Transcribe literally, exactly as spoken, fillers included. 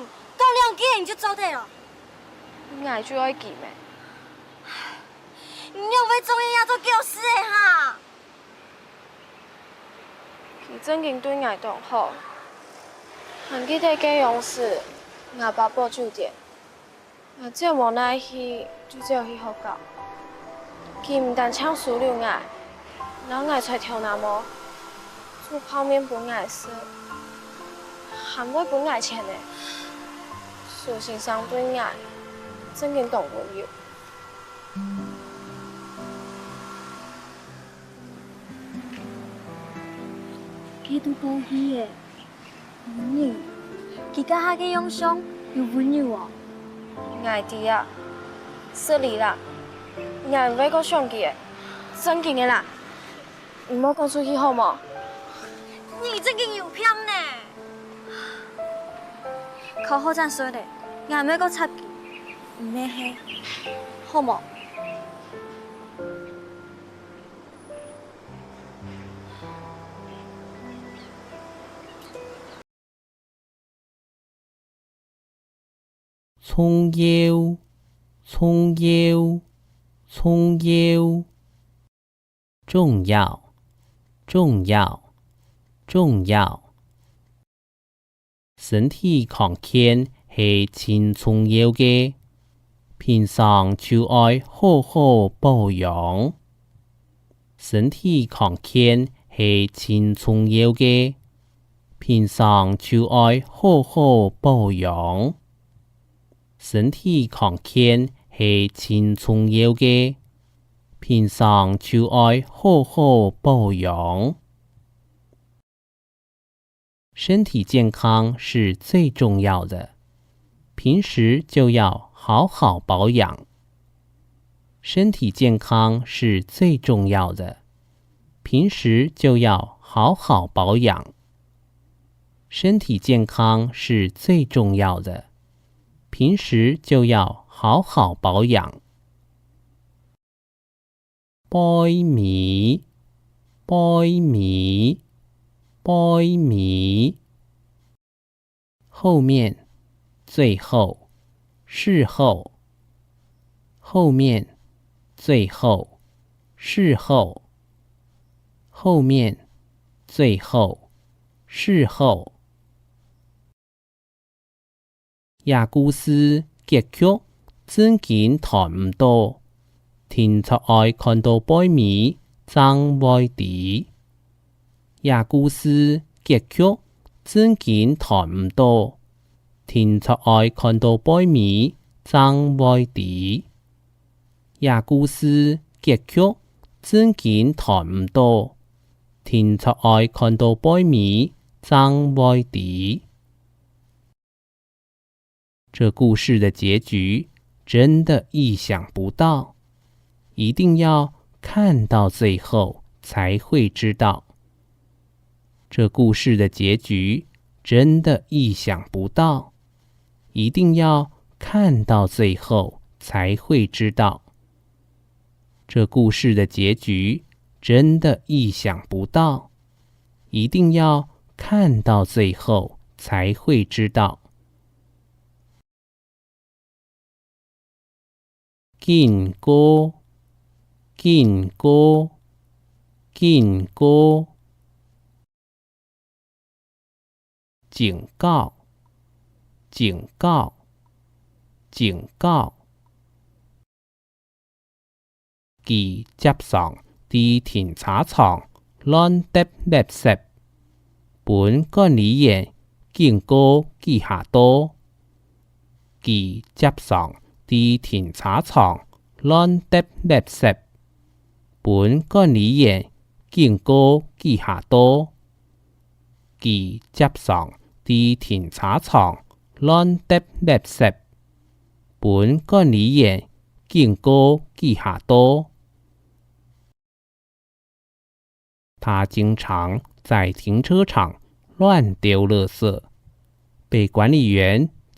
講兩句你就做得哦？𠊎就愛佢咩？你仰會中意這種狗屎个哈？佢正經對𠊎當好，還記得該央時，吾爸保酒店。 𠊎只要無哪去，就只有去學校。佢毋單淨收留𠊎，摎𠊎揣頭那毛，煮泡麵分𠊎食，還會分𠊎錢呢。蘇先生對𠊎正經當溫柔。佢都過去了。 你，佢該下个樣相有溫柔哦。𠊎知啊，失禮啦，𠊎毋會過想佢个，正經个啦，你莫講出去好無？你正經有病呢！考好正說咧，𠊎毋會過插佢，毋會係，好無？ 重要，重要，重要。重要，重要，重要。身體康健係盡重要个，平常就愛好好保養。 身體康健係盡重要个，平常就愛好好保養。身體康健係盡重要个，平常就愛好好保養。 身體健康是最重要的，平時就要好好保養。身體健康是最重要的，平時就要好好保養。身體健康是最重要的，平時就要好好保養。 背尾，背尾，背尾。後面，最後，事後。後面，最後，事後。後面，最後，事後。 這故事結局正經揣毋到，定著愛看到背尾正會知。這故事結局正經揣毋到，定著愛看到背尾正會知。這故事結局正經揣毋到，定著愛看到背尾正會知。 這故事的結局真的意想不到，一定要看到最後才會知道。這故事的結局真的意想不到，一定要看到最後才會知道。 這故事的結局真的意想不到，一定要看到最後才會知道。警告，警告，警告。 警告，警告，警告。佢輒常在停車場亂擲垃圾，分管理員警告幾下到。佢輒常在停車場亂擲垃圾，分管理員警告幾下到。 佢輒常在停車場亂擲垃圾，分管理員警告幾下到。他經常在停車場亂丟垃圾，被管理員